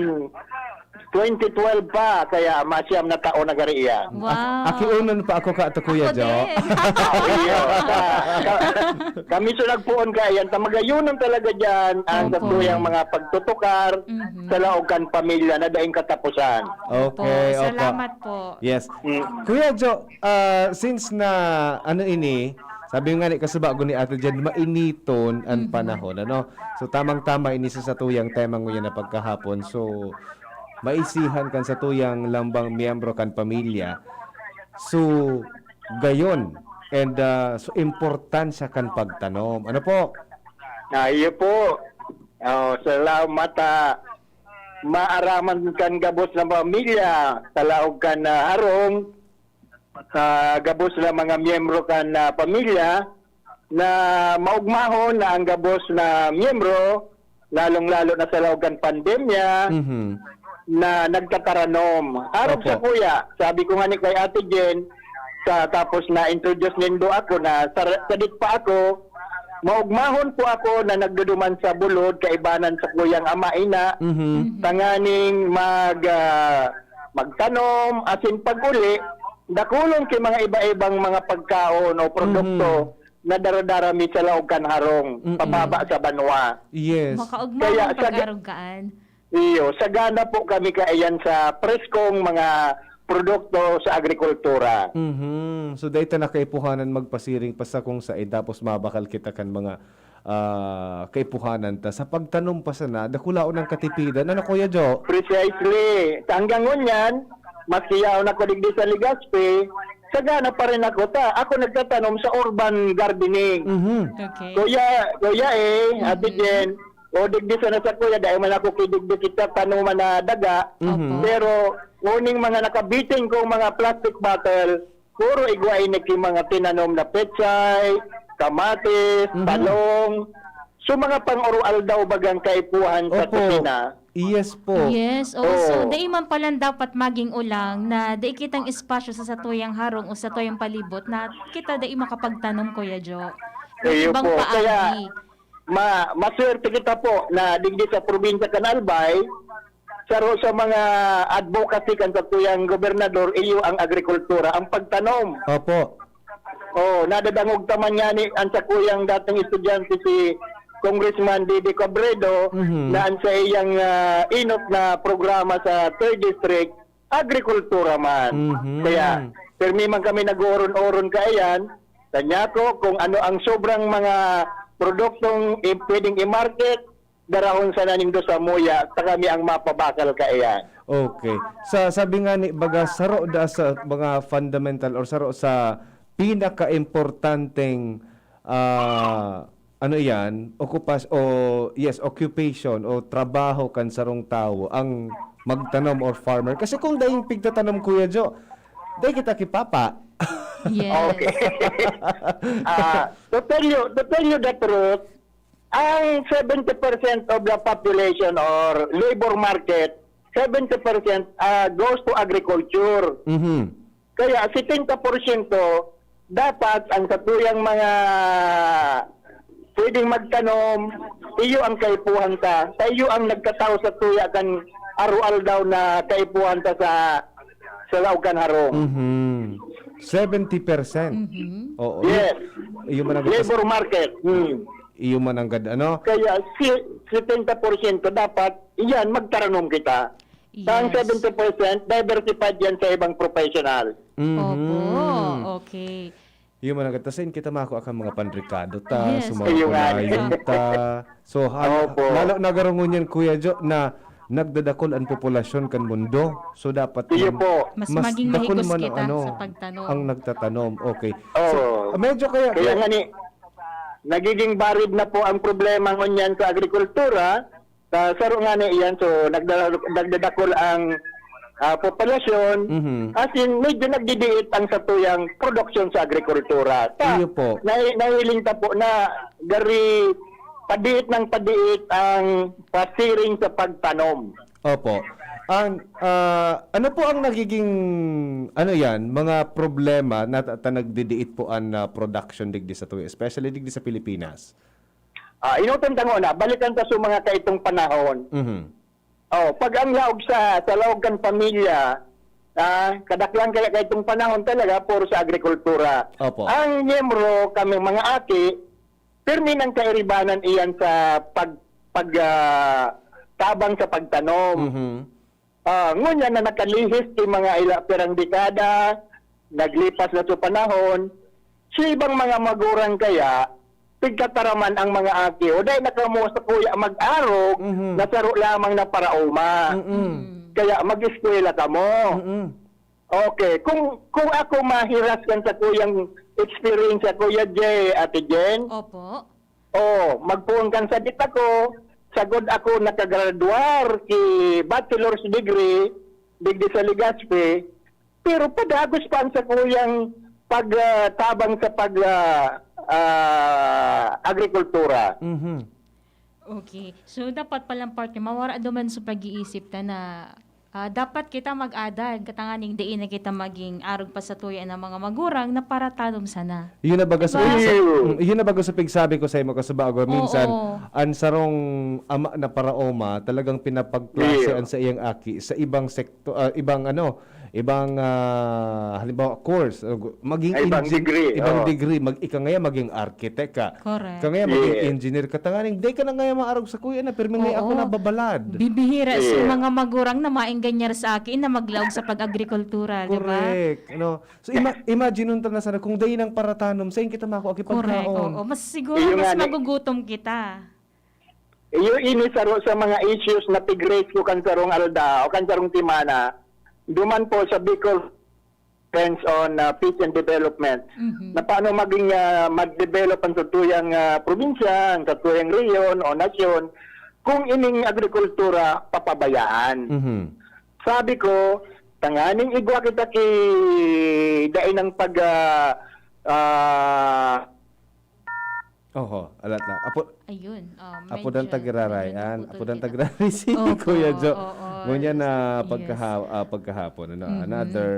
Twenty twelve pa, kaya masyam na taon na gari iyan. Wow. Ak-, akiunon pa ako ka to, Kuya Ako Jo. din. Ah, iyo. Ka-, ka-, kami so nagpoon kayan, ta magayunan talaga dyan ang Opo. satuyang mga pagtutukar Mhm. sa laog kan pamilya na daing katapusan. Opo, Okay, opo. salamat po. Yes. Mm. Kuya Jo, ah, since na, ano ini, sabi nga ni kasubago ni Ate Jen, mainiton an Mhm. panahon, ano? So, tamang-tama ini sa satuyang tema nguyan na pagkahapon. So, maisihan kan satuyang lambang miyembro kan pamilya. So, gayon, and, ah, so, importansya kan pagtanom. Ano po? Ah, iyo po. Oh, salamat, ah, maaraman kan gabos na pamilya, sa laog kan, ah, harong, ah, gabos na mga miyembro kan, ah, pamilya, na maugmahon na ang gabos na miyembro, lalong-lalo na sa laog kan pandemya, Mhm. na nagtataranom. Arog Opo. sa kuya, sabi ko nga ni kay Ate Jen, sa, tapos na-introduce nindo ako na sa, sadit pa ako, maugmahon po ako na nagduduman sa bulod, kaibanan sa kuyang ama, ina, Mhm. tanganing mag, ah, magtanom, asin pag-uli, dakulon ki mga iba-ibang mga pagkaon o produkto Mhm. na daradara mi sa laog kan harong, Mm-mm. pababa sa banwa. Yes. Makaugma Kaya ang sa ga- pag-arog kaan. Iyo, sagana po kami kaiyan sa preskong mga produkto sa agrikultura. Mhm. So, dahil ta nakaipuhanan magpasiring pa sa kung sain, tapos mabakal kita kan mga, ah, kaipuhanan ta. Sa pagtanom pa sana, dakulaon ang katipidan. Ano, Kuya Jo? Precisely. Sa hanggang ngunyan, maski yaon ako digdi sa Legazpi, sagana pa rin ako. Ta, ako nagtatanom sa urban gardening. Mhm. Okay. Kuya, Kuya eh, Mhm. Ate Jen, o digdi sana sa kuya, dahil man ako kidigdi kita tanuman na daga. Mhm. Opo. Pero, uning mga nakabitin kong mga plastic bottle, puro igwa ini ki mga tinanom na pechay, kamatis, Mhm. talong. So, mga pang-oro-aldaw bagang kaipuhan sa Opo. kusina. Yes po. Yes, oo. So, Oo. dai man palan dapat maging ulang na dai kitang espasyo sa satuyang harong o satuyang palibot na kita dai makapagtanom, Kuya Jo. Iyo Ibang po. Kaya, paagi. ma-, maswerte kita po na digdi sa probinsya kan Albay, saro sa mga advocacy kan satuyang gobernador, iyo ang agrikultura, ang pagtanom. Opo. Oh, nadadangog ta man ngani an sakuyang dating estudyante, si Congressman Didi Cabredo, Mhm. na an saiyang, ah, enot na programa sa third district, agrikultura man. Mhm. Kaya, pirmi man kami nag-ooron-oron kaiyan, tanyako kung ano ang sobrang mga produktong i-, pwedeng i-market, darahon sana nindo samuya, ta kami ang mapabakal kaiyan. Okay. Sa, sabi nga ni, baga, saro da sa mga fundamental or saro sa pinakaimportanteng, ah, ano iyan, okupas-, o, yes, occupation o trabaho kan sarong tawo ang magtanom or farmer. Kasi kung daing pigtatanom, Kuya Jo, dai kita kipapa. Yes. Okay. Ah, to tell you, to tell you the truth, ang seventy percent of the population or labor market, seventy percent ah, goes to agriculture. Mhm. Kaya setenta porsyento dapat ang satuyang mga pwedeng magtanom, iyo ang kaipuhan ta. Sa iyo ang nagtatao sa tuya kan arual daw na kaipuhan ta sa sa laog kan harong. Mhm. Seventy percent. Mhm. Oo. Yes. Iyo man ang gatas, Labor market. Hmm. iyo man ang gad-, ano? Kaya si setenta porsyento dapat iyan magtaranom kita. Sa ang Yes. seventy percent diversified yan sa ibang professional. Mhm. Opo. Okay. Iyo man ang gad-, tasin kita mako ang mga panrikado ta, Yes. sa mga Iyo nga. panayon ta. So, hal- Opo. lalo na garungon yan, Kuya Jo, na nagdadakol ang populasyon kan mundo. So, dapat Iyo man- po. Mas, mas maging dakul mahigos man kita ano, sa pagtanom. ang nagtatanom. Okay. Oo. Ah, medyo kaya, Kaya nga ni, nagiging barid na po ang problema ngunyan sa agrikultura. Sa saro nga na iyan, so nagda- nagdadakol ang ah, populasyon. Mhm. As in, medyo nagdidiit ang satuyang produksyon sa agrikultura. Ta, Iyo po. nahi- nahiling ta po na gari padiit ng padiit ang pasiring sa pagtanom. Opo. Ang, ah, ano po ang nagiging, ano yan, mga problema na ta- ta- nagdidiit po ang ah, production digdi sa tuyo, especially digdi sa Pilipinas? Ah, inutom ta nguna, balikan ta sa mga kaitong panahon. Mhm. Oh, pag ang laog sa, sa laog kan pamilya, ah, kadaklan kaya kaitong panahon talaga puro sa agrikultura. Opo. Ang miyembro, kami mga aki, pirmi nang kairibanan iyan sa pag, pag ah, tabang sa pagtanom. Mhm. Ah, ngunyan na nakalihis ki mga ila pirang dekada, naglipas na sa panahon, sa ibang mga magurang kaya, pigkataraman ang mga aki, o dahil nakamuha sa kuya mag-arog, Mhm. na saro lamang na paraoma. Mm-mm. Mm. Kaya mag-eskwela kamo. Mm-mm. Okay, kung kung ako mahiras kan sa kuyang experience, Kuya Jay, Ate Jen, Opo. oh, magpoon kan sadit ako, sagod ako nakagraduar ki bachelor's degree digdi sa Legazpi, pero padagos pa ang sakuyang pagtabang sa pag ah, ah, agrikultura. Mhm. Okay. So, dapat palang partner, mawara duman sa pag-iisip ta na ah, dapat kita mag-adag, katanganing dai na kita maging arog pa sa tuya ng mga magurang na paratanom sana. Yun na baga sa Diba? pigsa- Iyo. Mm, yun na baga sa pigsabi ko sa imo, kasubago minsan Oo. ang sarong ama na paraoma talagang pinapagklase Iyo. ang sa iyang aki sa ibang sekto, ah, ibang ano, ibang ah, halimbawa course, uh, gu- maging Ay, ibang engin- degree, ibang oo. degree, mag ika ngaya maging arkitek ka. Correct. Ka ngaya maging Yes. engineer ka, tanganing di ka na ngaya maarog sa kuya na pirmi ngaya ako Oo. nababalad. Bibihira sa Yeah. mga magurang na maenganyar sa akin na maglaog sa pag-agrikultura, di ba? Correct. Ano? So ima- imagine nun ta na sana kung dai nang paratanom, sain kita mako aki Correct. pagkaon. Oo. Mas siguro Iyo mas nga ni- magugutom kita. Iyo ini saro sa mga issues na pig-raise ko kan sarong alda o kan sarong semana. Duman po sa Bicol Conference on ah, Peace and Development. Mhm. Na paano maging ah, mag-develop ang satuyang ah, probinsya, ang satuyang rehiyon o nasyon kung ining agrikultura papabayaan. Mhm. Sabi ko, tanganing igwa kita ki dai nang pag ah, ah, Oho, alat na. Apo, Ayun. Oh, apo dan medyo- tagiraray, medyo an, naputol apo dan kita. tagiraray si Opo, Kuya Jo. oo. Ngunyan na Yes. pagkaha, ah, pagkahapon, ano, Mhm. another,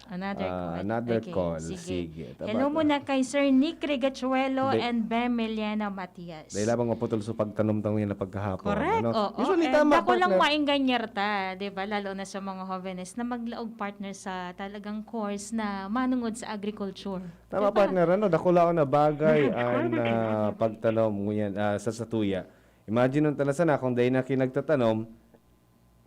Another ah, call. another Okay, call. Sige. Sige. Tama Hello to. muna kay Sir Nick Rigachuelo Hindi. and Bem Meliana Matias. Dahil lamang maputol sa pagtanom tango yan na pagkahapon. Correct. Ano? Oo. Usually, And tama, ako lang partner. maenganyar ta, di ba? Lalo na sa mga hovenes na maglaog partner sa talagang course na manungod sa agriculture. Tama, Diba? partner. Ano, dakulaon na bagay ang ah, pagtanom ngunyan ah, sa satuya. Imagine nung talasan na kung dahil na kayo nagtatanom,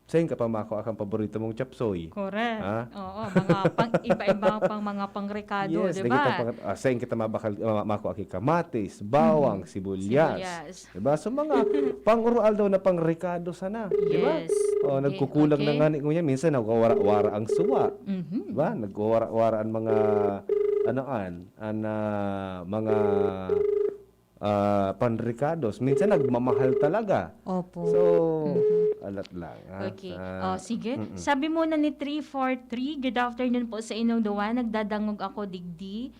sain ka pa mako ang paborito mong chapsoy? Correct. Ha? Oo, mga pang, iba-iba pang mga pangrekado, Yes, di nakita ba? pa, ah, sain kita mabakal, ma- mako aki kamatis, bawang, sibuyas. Sibuyas. Diba? So, mga pang-urualdaw na pangrekado sana. Diba? Yes. Oh, Okay, nagkukulang na okay. nga ni, ngunyan, minsan nagwawara-wara ang suwa. Mhm. Diba? Nagwawara-wara ang mga, ano an, an, ah, mga ah, panrekados. Minsan nagmamahal talaga. Opo. So, Mhm. alat lang, ha? Okay. Ah, Oh, sige. mm-mm. Sabi muna ni three four three, "Good afternoon po sa inyong duwa. Nagdadangog ako digdi.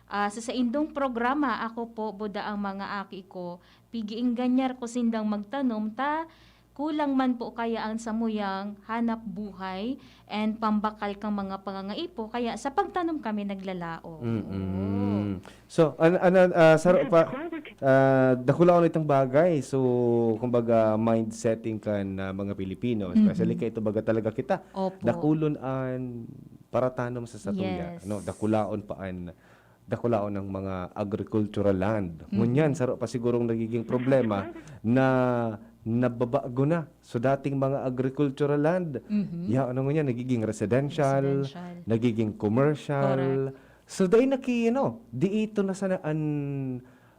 Ah, sa saindong programa, ako po, buda ang mga aki ko. Pigiingganyar ko sindang magtanom, ta kulang man po kaya ang samuyang hanap buhay and pambakal kang mga pangangaipo, kaya sa pagtanom kami naglalaom." Mm-mm. So, an ano, ah, saro pa, ah, dakulaon itong bagay. So, kumbaga, mind setting kan, ah, mga Pilipino, especially Mhm. kay ito baga talaga kita. Opo. Dakulon an paratanom sa satuya, Yes. no? Dakulaon pa an, dakulaon ang mga agricultural land. Mhm. Ngunyan, saro pa sigurong nagiging problema na nababago na. So, dating mga agricultural land, Mhm. ya, ano ngunyan, nagiging residential, Residential. nagiging commercial. Correct. So, dai na ki-, ano, di ito na sana an,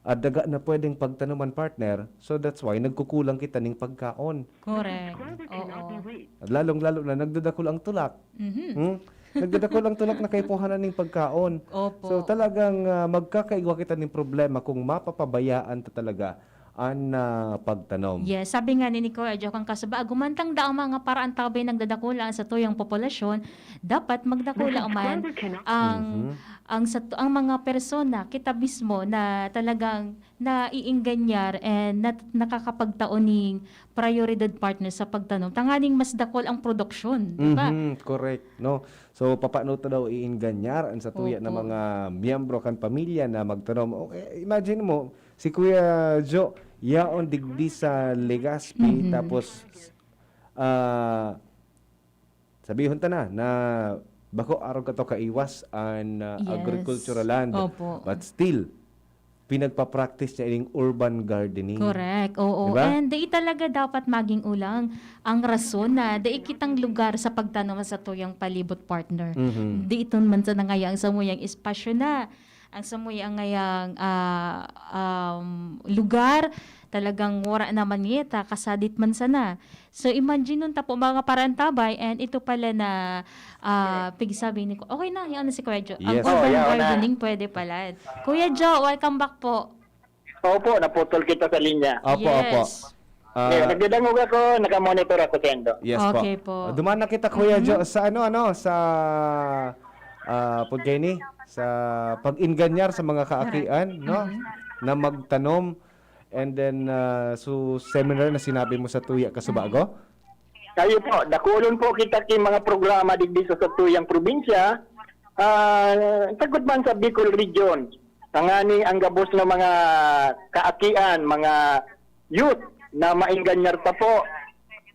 ah, daga na pwedeng pagtanoman, partner. So, that's why nagkukulang kita ning pagkaon. Correct. Oo. Lalong-lalo na nagdadakul ang tulak. Mhm. Hmm? Nagdadakul ang tulak na kaipuhanan ning pagkaon. Opo. So, talagang, ah, magkakaigwa kita ning problema kung mapapabayaan ta talaga an, ah, pagtanom. Yes, sabi nga ni Nico, Joe, kan kasuba, "Agumantang daang mga paraan tabay nagdadakula ang satuyang populasyon, dapat magdakula man ang Mhm. ang sa ang mga persona kita mismo na talagang naiingganyar and nat- nakakapagtao ning prioridad, partner, sa pagtanom, tanganing mas dakol ang produksyon, di ba?" Mhm, correct, no? So, papaano ta daw iingganyar an satuya na Opo. mga miyembro kan pamilya na magtanom? Okay, imagine mo, si Kuya Joe, yaon digdi sa Legazpi, Mhm. tapos, ah, sabihon ta na, na bako arog kato kaiwas an, ah, Yes. agricultural land. Opo. But still, pinagpa-practice niya ining urban gardening. Correct. Oo. Diba? And dai talaga dapat maging ulang ang rason na dai kitang lugar sa pagtanom sa satuyang palibot, partner. Mhm. Dai iton man sana ngaya ang samuyang espasyo na. Ang samuyang ngayang, ah, um, lugar, talagang wara naman ngeta, kasadit man sana. So, imagine nun ta po, mga parantabay, and ito pala na, ah, pigsabi ni Ku-, okay na, yan na si Kuya Joe. Ang Yes. urban Oh, yaw na. gardening, pwede pala. Kuya Joe, welcome back po. Opo, naputol kita sa linya. Opo, opo. Yes. Ah, Eh, nagdadangog ako, nakamonitor ako, Sendo. yes po. Okay po. Ah, duman na kita, Kuya Mhm. Joe, sa ano, ano, sa ah, pagkaini, sa pag-ingganyar sa mga kaakian, no? Mhm. Na magtanom. And then, ah, so seminar na sinabi mo sa tuya kasubago? Kayo po, dakulon po kita ki mga programa digdi sa satuyang probinsya. Ah, sagkod man sa Bicol Region, tangani ang gabos na mga kaakian, mga youth na mainganyar ta po.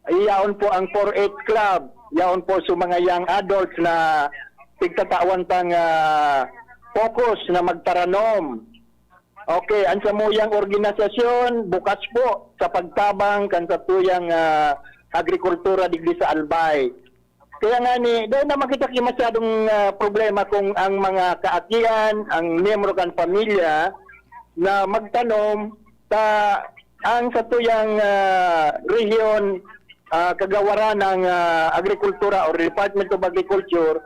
Yaon po ang four H Club, yaon po sa mga young adults na pigtatawan tang, ah, focus na magtaranom. Okay, ang samuyang organisasyon bukas po sa pagtabang kan satuyang, ah, agrikultura digdi sa Albay. Kaya nga ni, dahil naman kita ki masyadong, ah, problema kung ang mga kaakian, ang miyembro kan pamilya na magtanom sa ang satuyang, ah, rehiyon, ah, kagawaran ng, ah, agrikultura or Department of Agriculture,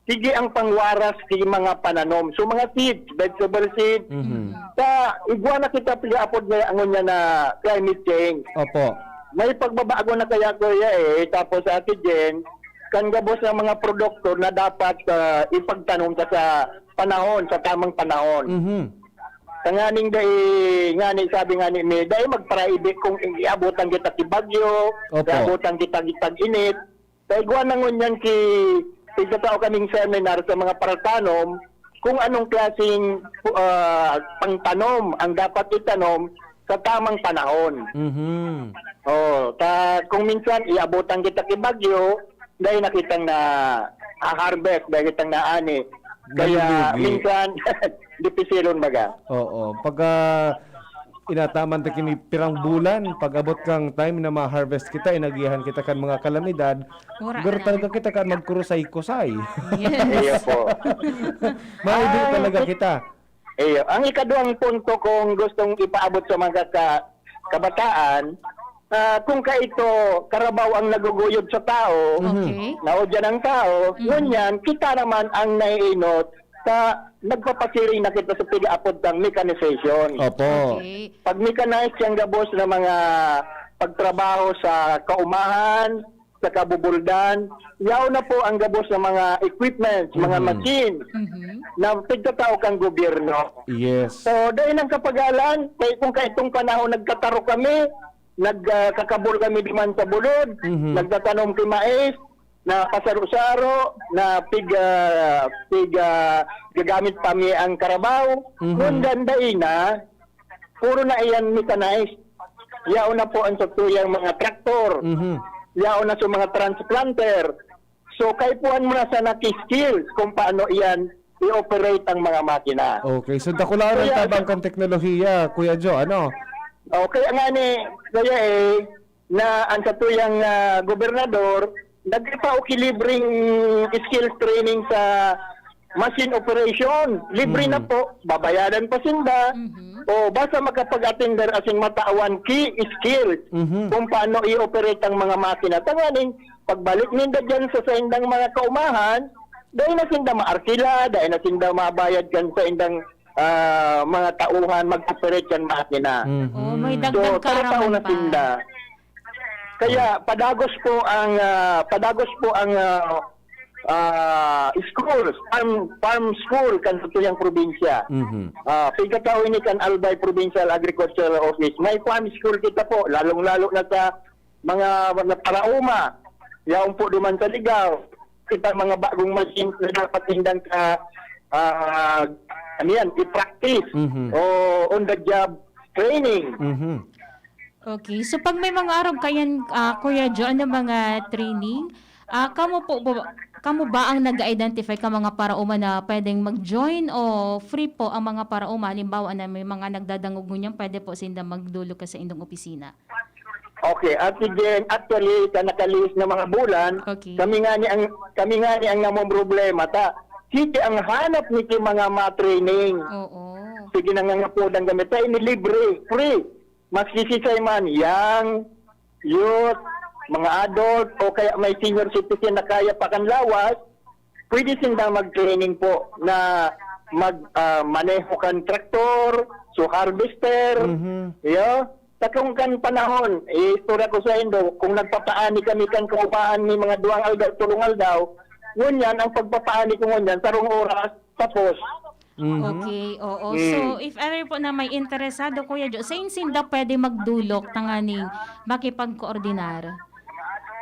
sige ang pangwaras ki mga pananom. So, mga seeds, vegetable seeds, Mhm. sa igwa na kita pag-aapod na ngunyan na climate change. Opo. May pagbabago na kaya, Kuya, eh, tapos Ate Jen, kan gabos ng mga produkto na dapat, ah, ipagtanom ta sa panahon, sa tamang panahon. Mhm. Tanganing dai ngani, sabi nga ni mi, dai magparaibi kung iabutan kita ki bagyo, Opo. iabutan kita ki tag-init. Sa igwa na ngunyan ki, tigtatao kaming seminar sa mga paratanom kung anong klaseng, ah, pangtanom ang dapat itanom sa tamang panahon. Mhm. Oh, ta kung minsan iabutan kita ki bagyo, dai na kitang na harvest, dai kitang naani. Kaya Nalugi. Minsan dipisilon baga. Oo. Pagka inataman ta kini pirang bulan, pag-abot kang time na ma-harvest kita, inagihan kita kan mga kalamidad, Wala garo na. talaga kita kan magkurusay-kusay. Yes. Iyo po. Mahibi Ay, talaga it- kita. Iyo. Ang ikaduhang punto kong gustong ipaabot sa mga ka- kabataan, ah, kung kaito, karabaw ang naguguyod sa tao, Mhm. Okay. naudyan ang tao, Mhm. ngunyan, kita naman ang naiinot Sa nagpapasiring na kita sa pigaapod kang mechanization. Opo. Okay. Pag mechanized yang gabos na mga pagtrabaho sa kaumahan, sa kabubuldan, yaon na po ang gabos na mga equipments, mga Mhm. machine Mhm. na pigtatao kang gobyerno. Yes. So, dahil ang kapagalan, kay, kung kaitong panahon nagtataro kami, nag, ah, kakabol kami duman sa bulod, Mhm. nagtatanom ki mais, na pasaro-saro, na pig, ah, pig, ah, gagamit pa mi ang karabaw. Mhm. Ngunyan dai na, puro na iyan mechanized. Yaon na po ang satuyang mga traktor. Mhm. Yaon na sa mga transplanter. So, kaipuhan mo na sana ki skills kung paano iyan i-operate ang mga makina. Okay, so dakulaon ang Kaya tabang kan teknolohiya, Kuya Joe, ano? O, kaya nga ni, kaya eh, na ang satuyang, ah, gobernador, nagpapao ki libreng skills training sa machine operation. Libre na Mhm. po, babayaran pa sinda. Mhm. O basta makapag-attender asin matawan ki skills Mhm. kung paano i-operate ang mga makina. Tanganing pagbalik ninda dyan sa saindang mga kaumahan, dai na sinda maarkila, dai na sinda mabayad kan saindang, ah, mga tauhan mag-operate kan makina. Mhm. Oh, may So, dagdag tao-tao kaaraman na pa. sinda. Kaya padagos po ang, ah, padagos po ang, ah, ah, schools, farm, farm school kan satuyang probinsya. Mhm. Ah, pigkatao ini kan Albay Provincial Agricultural Office. May farm school kita po, lalong-lalo na sa mga, mga paraoma. Yaon po duman sa Ligao. Kita mga bagong machines na dapat nindang ka, ah, ano yan, i-practice Mhm. o on the job training. Mhm. Okay. So, pag may mga arog kayan, ah, Kuya Joe, na mga training, ah, kamo po ba, kamo ba ang nag-identify ka mga paraoma na pwedeng mag-join o free po ang mga paraoma? Halimbawa na may mga nagdadangog ngunyan, pwede po sinda magdulog ka sa indong opisina? Okay, Ate Jen, actually, sa nakalihis na mga bulan, Okay. kami nga ni ang, kami nga ni ang namomroblema ta. Sige, ang hanap ni ki mga ma-training. Oo. Sige, nangangapodan kami. Ta, ini libre, free. Maski sisay man, young, youth, mga adult, o kaya may senior citizen na kaya pa kan lawas, pwede sinda mag-training po na mag, ah, maneho kan traktor, so harvester, Mhm. yo. Sa kung kan panahon, eh, istorya ko sa indo, kung nagpapaani kami kan kaupahan ni mga duwang aldaw, tolong aldaw, ngunyan, ang pagpapaani ko ngunyan, sarong oras, tapos. Mhm. Okay, oo. Mm. So, if ever po na may interesado, Kuya Jo, sain sinda pwede magdulok tanganing makipagkoordinar?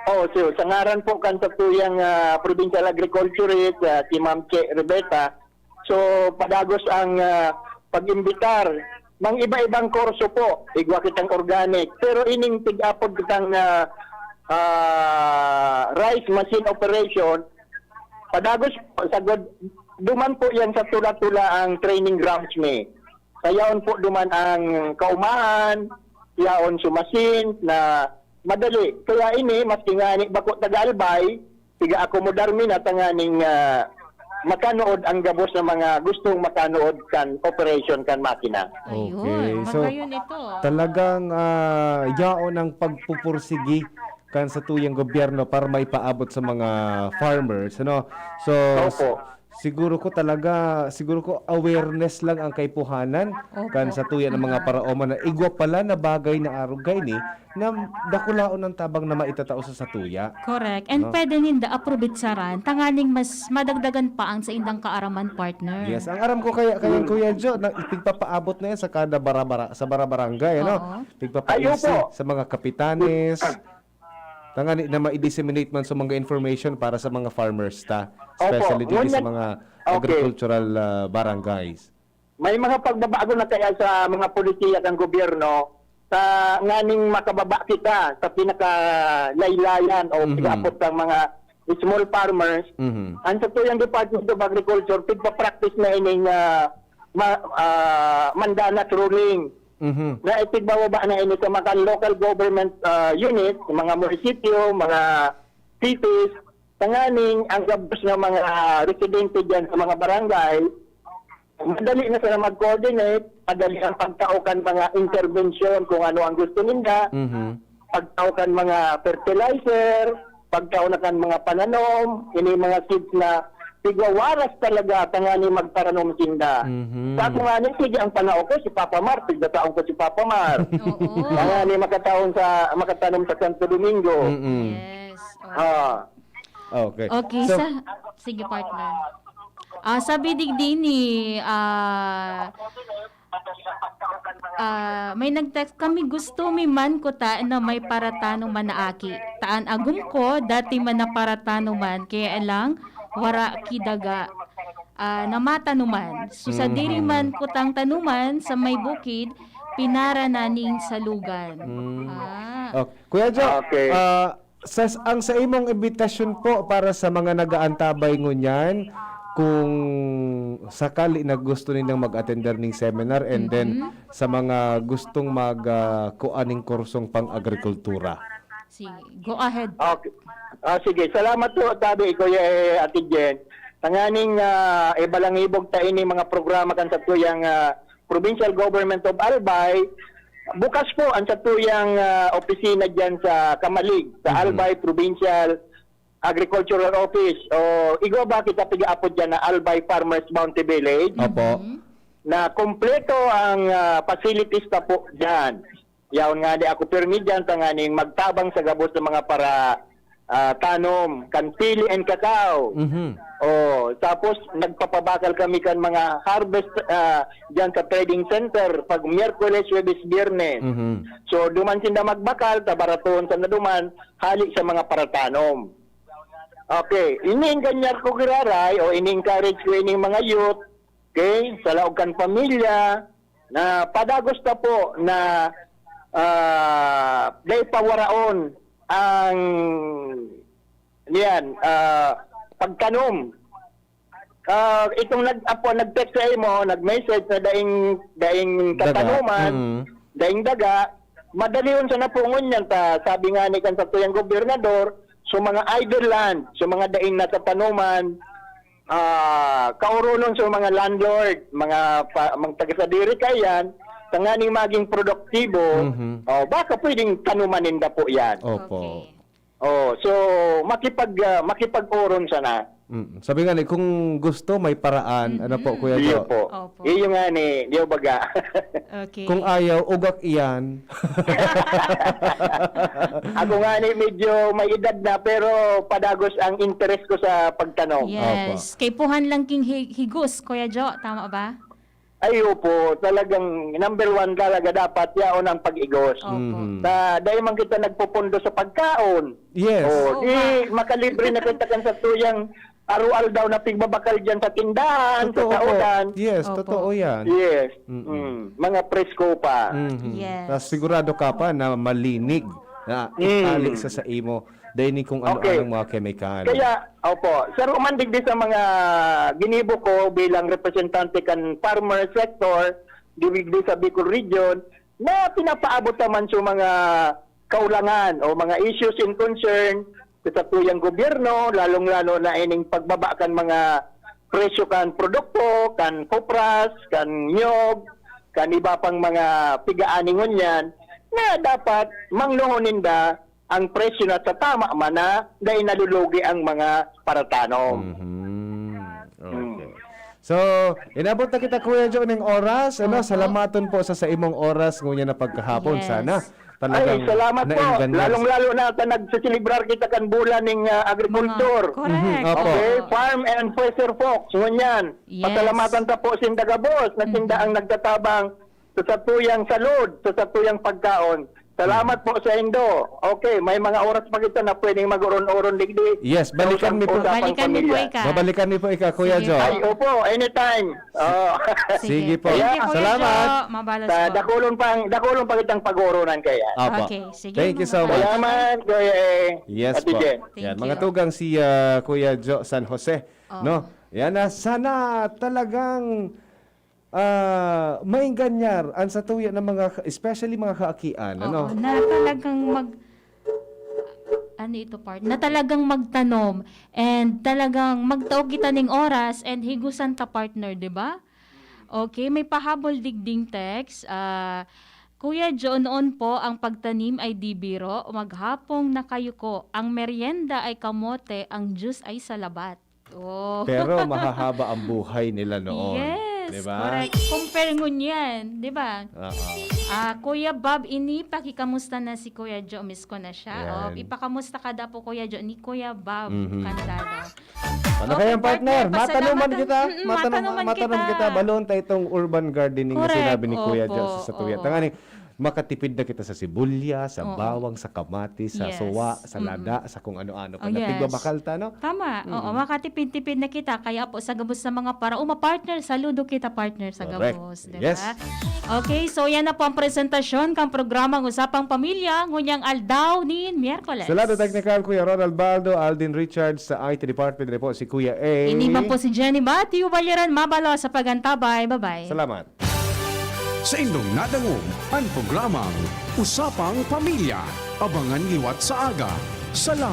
Oo, so, sa ngaran po kan satuyang, ah, provincial agriculturist, ah, si Ma'am Che Rebeta, so, padagos ang, ah, pag-imbitar. Mga iba-ibang kurso po, igwa kitang organic. Pero ining tig-apod kitang, ah, ah, rice machine operation, padagos po, sagod, duman po yan sa Tula-Tula ang training grounds mi. Sayaon po duman ang kaumahan, yaon sumasin na madali. Kaya ini, maski ngani bako taga Albay, tiga-akomodar mi na tanganing, ah, makanood ang gabos na mga gustong makanood kan operation kan makina. Ayun, Okay, so, magayon ito. talagang, ah, yaon ang pagpupursigi kan satuyang gobyerno para maipaabot sa mga farmers, ano? So, Opo. s-, siguro ko talaga, siguro ko awareness lang ang kaipuhanan Opo. kan satuya ng mga Mm. paraoma na igwa pala na bagay na arog kaini na dakulaon ang tabang na maitatao sa satuya. Correct. And No? pwede ninda aprobitsaran, tanganing mas madagdagan pa ang saindang kaaraman, partner. Yes, ang aram ko kaya, kaya Mm. Kuya Jo, na ipigpapaabot na yan sa kada barabara-, sa barabarangay, ano? Oo. Pigpapaisi Ay, opo. sa mga kapitanes. Tangani na ma-disseminate man sa mga information para sa mga farmers ta, Opo, especially dito sa ngunyan, mga okay. agricultural, ah, barangays. May mga pagbabago na kaya sa mga polisiya ng gobyerno sa nganing makababa kita sa pinakalaylayan o Mhm. pag-abot ng mga small farmers. Mhm. Ang sa tuyang Department of Agriculture, pigpa-practice na ining, ah, ma-, ah, Mandanas ruling. Mhm. Na ipigbababa na ini sa mga local government, ah, unit, mga munisipyo, mga cities, tanganing ang gabos nga mga residente diyan sa mga barangay, madali na sila mag-coordinate, madali ang pagtao kan mga intervention kung ano ang gusto ninda, Mhm. pagtao kan mga fertilizer, pagtao na kan mga pananom, ini mga seeds na tigwawaras talaga, tangani magparanom sinda. Mhm. Sa ako nga ni, sige, ang panao ko, si Papa Mar, tigdataon ko si Papa Mar. Oo. Tangani makataon sa, makatanom sa Santo Domingo. Mm-mm. Yes. Oo. Ah. Okay. Okay, So, sa, sige, partner. Ah, sabi digdi ni, ah, ah, may nag-text, "Kami gusto mi man kuta na may paratanom man na aki. Taan agom ko, dati man na paratanom man, kaya lang, wara ki daga, ah, na matanuman. So, sa diri Mhm. man kutang tanuman, sa may bukid, pinara na ning salugan." Mm. Ah. Oh, Kuya Jo, Okay. ah, sa, ang sa imong imbitasyon po para sa mga nag-aantabay ngunyan, kung sakali na gusto nilang mag-attender ning seminar, and then Mhm. sa mga gustong mag, ah, kuan ning kursong pang-agrikultura. Sige, go ahead. Okay. Ah, sige, salamat po, tabi, Kuya, eh, Ate Jen. Tanganing, ah, ibalangibog ta ini mga programa kan satuyang, ah, Provincial Government of Albay. Bukas po ang satuyang, ah, opisina diyan sa Camalig, sa Mhm. Albay Provincial Agricultural Office. O, igwa ba kita piga-apod diyan na Albay Farmers Bounty Village? Opo. Mhm. Na kompleto ang, ah, facilities na po diyan. Yaon nga di ako pirmi diyan, tanganing magtabang sa gabos ng mga para, ah, tanom, kan pili and kakao. Mhm. Oh, tapos nagpapabakal kami kan mga harvest, ah, diyan sa trading center pag Miyerkules, Huwebes, Biyernes. Mhm. So, duman sinda magbakal, tabaratoon sa naduman, hali sa mga paratanom. Okay, ini-encourage ko giraray o ini-encourage ko ining mga youth, okay, sa laog kan pamilya, na padagos ta po na, ah, dai pawaraon ang, niyan, ah, pagtanom. Ah, itong nag-, apo, nag-text sa imo, nag-message na daing, daing Daga. katanuman, Mm. daing daga, madalion sa napungon yan ta. Sabi nga ni kan satuyang gobernador, so mga idle land, so mga daing natatanuman, ah, kauronon sa mga landlord, mga pa, mga taga-sadiri kaiyan, tanganing maging produktibo, Mhm. oh, baka pwedeng tanuman ninda po yan. Opo. Okay. Oh, so makipag, ah, makipag-oron sana. Mm. Sabi nga ni, kung gusto, may paraan. Ano po, Mm-mm. Kuya Iyo Jo? po. Opo. Iyo nga ni, di ba ga? Okay. Kung ayaw, ugak iyan. Ako nga ni, medyo may edad na, pero padagos ang interes ko sa pagtanom. Yes. Opo. Kaipuhan lang king hi-, higos, Kuya Jo. Tama ba? Ay, opo. Talagang number one talaga dapat yaon ang pag-igos. Opo. Mhm. Na dahil man kita nagpupundo sa pagkaon. Yes. Oh, Oo di nga. makalibre na kita kan sa tuyang arual daw na pigbabakal dyan sa tindahan, sa Totoo po. saudan. Yes, Opo. totoo yan. Yes. Mm-mm. Mm. Mga presko pa. Mhm. Yes. Tas sigurado ka pa na malinig na Mm. itali sa sa imo. Dahil ni kung Okay. ano-anong mga kemikal. Kaya, opo, saro man digdi sa mga ginibo ko bilang representante kan farmer sector, digdi sa Bicol Region, na pinapaabot naman sa mga kaulangan o mga issues and concern sa satuyang gobyerno, lalong-lalo na ining pagbaba kan mga presyo kan produkto, kan kopras, kan niyog, kan iba pang mga piga-ani ngunyan, na dapat mangnohon ninda ang presyo na sa tama man na dai nalulugi ang mga paratanom. Mhm. Okay. Mm. So, inabot na kita, Kuya Jo, ning oras. Ano, Opo. salamaton po sa, sa imong oras ngunyan na pagkahapon. Yes. Sana Ay, talagang salamat po. nainggan yan. Lalong-lalo na sa nagsiselebrar kita kan bulan ning, ah, agrikultor. Mga, correct. Mhm, opo. Okay, Opo. Farm and Fisher Folks, ngunyan. Yes. Pasalamatan ta po sinda gabos na sinda Mhm. ang nagtatabang sa satuyang salud, sa satuyang pagkaon. Salamat Mhm. po sa indo. Okay, may mga oras pa kita na pwedeng mag-uron-uron digdi. Yes, balikan Sa mi po. usapang Balikan mi po pamilya. ika. Babalikan mi po ika, Kuya Sige Jo. po. Ay, opo, anytime. Oo. Sige. Sige po. Thank you, Kuya Salamat. Jo. Mabalos Sa po. dakulon pang, dakulon pang itang pag-uoronan kaya. Apo. Okay, sige, Thank you mga so much. Salamat, Kuya A. Yes Ate po. Jen. Thank Yan, mga you. tugang si, ah, Kuya Jo San Jose, Oh. no? Yan na, sana talagang, ah, mainganyar ang satuya ng mga, especially mga kaakian, ano? Oo, na talagang mag-, ano ito, part? Na talagang magtanom and talagang magtao kita ning oras and higusan ta, partner, di ba? Okay, may pahabol digding text. Ah, "Kuya Jo, noon po ang pagtanim ay di biro, maghapong nakayuko, ang merienda ay kamote, ang juice ay salabat." Oh. Pero mahahaba ang buhay nila noon. Yes, Di ba? Correct. Compare ngunyan, di ba? Oo. Ah, Kuya Bob, ini pakikamusta na si Kuya Jo, miss ko na siya. Yan. Oh, ipakamusta ka daw po, Kuya Jo, ni Kuya Bob Mhm. Cantado. Ano Okay, kaya, partner? partner, Matanuman pasalamat. kita. Mm, Matanong, matanuman matanom kita. kita. Balon ta itong urban gardening na Correct. sinabi ni Kuya Opo, Jo sa tuya. oo. Tangani, makatipid na kita sa sibuyas, sa Oo. bawang, sa kamatis, sa Yes. suwa, sa Mm-mm. lada, sa kung ano-ano. Oh, Kung yes. Tigbabakal ta, no? Tama. Oo, makatipid-tipid na kita. Kaya po, sa gabos sa mga para, uma partner, saludo kita, partner, sa Correct. gabos. Di Yes. ba? Okay, so yan na po ang presentasyon kang programang Usapang Pamilya, ngunyang aldaw ni Miyerkules. Sa lado teknikal, Kuya Ronald Baldo, Aldin Richards, sa I T Department rin po, si Kuya A. Ini man po si Jenny Matthew Balyaran Mabalo sa pagantabay. Bye-bye. Salamat. Sa indong nadangog, ang programang Usapang Pamilya. Abangan liwat sa aga. Salamat.